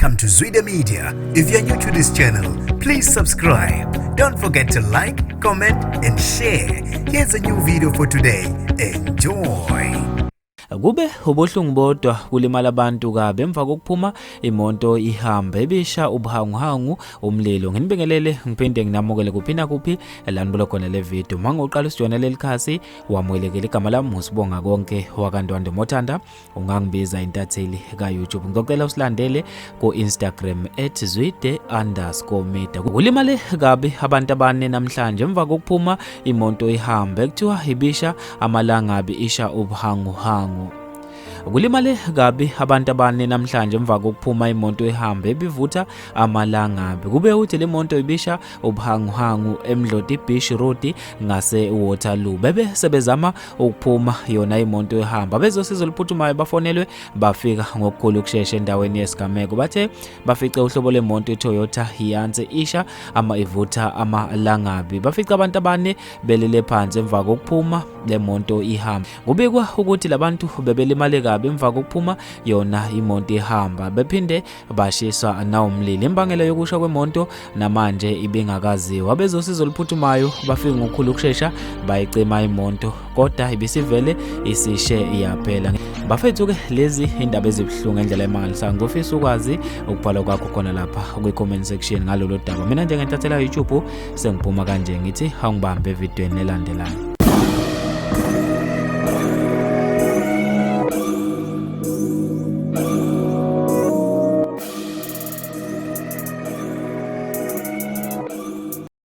Welcome to Zwida Media. If you're new to this channel, please subscribe. Don't forget to like, comment, and share. Here's a new video for today. Enjoy. Kube ubuhlungu bodwa kulimala abantu kabi emva kokuphuma imoto ihambe ebisha ubuhanguhangu umlilo. Nginibingelele ngiphinde nginamukele kuphi nakuphi la nibuka khona le video. Mangoqala usijoyina leli khasi wamukelekile. Igama lami nguSibonga Konke wakaNdwandwe Mothanda, ungangibiza intatheli ka-YouTube. Ngicela usilandele ku-Instagram @zwide_media. Kulimale kabi abantu abane namhlanje emva kokuphuma imoto ihambe kuthiwa ibisha amalangabi isha ubuhanguhangu. Kulimale kabi abantu abane namhlanje emva kokuphuma imoto ihambe ebivutha amalangabi. Kube uthi le moto ibisha ubuhanguhangu eMdloti Beach Road ngase Waterloo. Bebe sebezama ukuphuma yona imoto ihamba. Abezosizo oluphuthumayo bafonelwe bafika ngokukhulu ukushesha endaweni yesigameko. Bathe bafice uhlobo lwemoto iToyota Hiace isha ama ivutha amalangabi. Bafica abantu abane belele phansi emva kokuphuma le moto ihamba. Kubikwa ukuthi labantu bebelimale kabi emva kokuphuma yona imoto ihamba. Bephinde bashiswa nawumlilo. Imbangela yokusha kwemoto namanje ibingakaziwa. Abezosizo oluphuthumayo bafika ngokukhulu ukushesha bayicima imoto, kodwa ibisivele isishe yaphela. Bafethu ke lezi indaba ezibuhlungu ngendlela emangalisayo. Ngofisa ukwazi ukubhala kwakho khona lapha kwi-comment section ngalolu daba. Mina njengentathela YouTube sengiphuma kanje ngithi awungibambe evidweni elandelayo.